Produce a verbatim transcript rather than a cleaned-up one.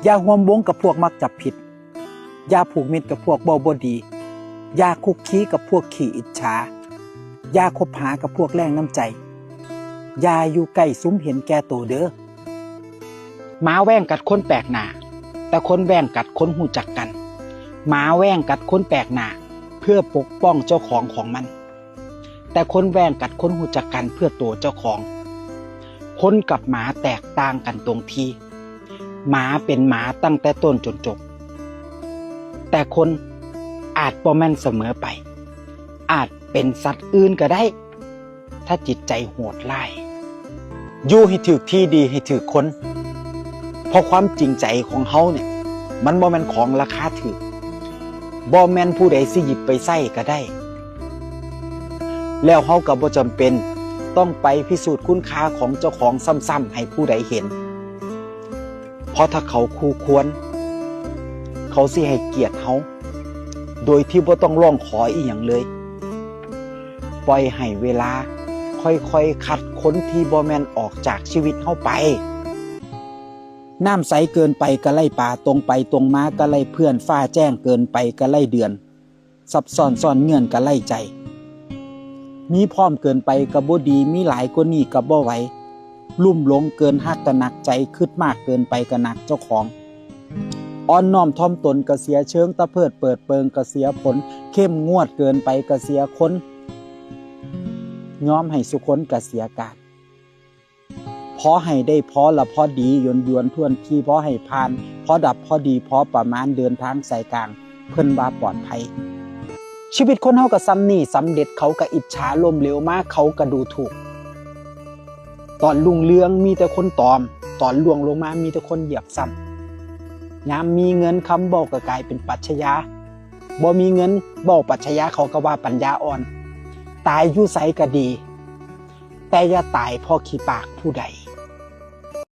อย่าร่วมวงกับพวกมักจับผิด อย่าผูกมิตรกับพวกเว้าบ่ดี อย่าคุกคีกับพวกขี้อิจฉา อย่าคบหากับพวกแรงน้ำใจ อย่าอยู่ใกล้ซุมเห็นแก่โตเด้อ หมาแว้งกัดคนแปลกหน้า แต่คนแว้งกัดคนฮู้จักกัน หมาแว้งกัดคนแปลกหน้า เพื่อปกป้องเจ้าของของมัน แต่คนแว้งกัดคนฮู้จักกันเพื่อโตเจ้าของ คนกับหมาแตกต่างกันตรงที่ หมาเป็นหมาตั้งแต่ต้นจนจบ แต่คนอาจบ่แม่นเสมอไป อาจเป็นสัตว์อื่นก็ได้ ถ้าจิตใจโหดร้าย อยู่ให้ถืกที่ดีให้ถืกคน เพราะความจริงใจของเฮาเนี่ย มันบ่แม่นของราคาถืก บ่แม่นผู้ใดสิหยิบไปใช้ก็ได้ แล้วเฮาก็บ่จำเป็นต้องไปพิสูจน์คุณค่าของเจ้าของซ้ำๆให้ผู้ใดเห็น เพราะถ้าเขาคู่ควร เขาสิให้เกียรติเฮา โดยที่บ่ต้องร้องขออีหยังเลย ปล่อยให้เวลาค่อยๆคัดคนที่บ่แม่นออกจากชีวิตเฮาไป น้ำใสเกินไปก็ไล่ปลา ตรงไปตรงมาก็ไล่เพื่อน ฟ้าแจ้งเกินไปก็ไล่เดือน ซับซ้อนซ่อนเงื่อนก็ไล่ใจ มีพร้อมเกินไปก็บ่ดี มีหลายกว่านี้ก็บ่ไหว ลุ่มหลงเกินฮักก็หนักใจ คิดมากเกินไปก็หนักเจ้าของ อ่อนน้อมถ่อมตนก็เสียเชิง ตะเพิดเปิดเปิงก็เสียผล เข้มงวดเกินไปก็เสียคน ยอมให้สุคนก็เสียการ พอให้ได้พอละพอดี หยวนหยวนถ้วนที พอให้ผ่าน พอดับพอดี พอประมาณ เดินทางสายกลาง เพิ่นว่าปลอดภัย ชีวิตคนเฮาก็ส่ำนี้ สำเร็จเขาก็อิจฉา ล้มเหลวมาเขาก็ดูถูก ตอนรุ่งเรืองมีแต่คนตอม ตอนร่วงลงมามีแต่คนเหยียบซ้ำ ยามมีเงินคำเว้าก็กลายเป็นปรัชญา บ่มีเงินเว้าปรัชญาเขาก็ว่าปัญญาอ่อน ตายอยู่ไสก็ดี แต่อย่าตายเพราะขี้ปากผู้ใด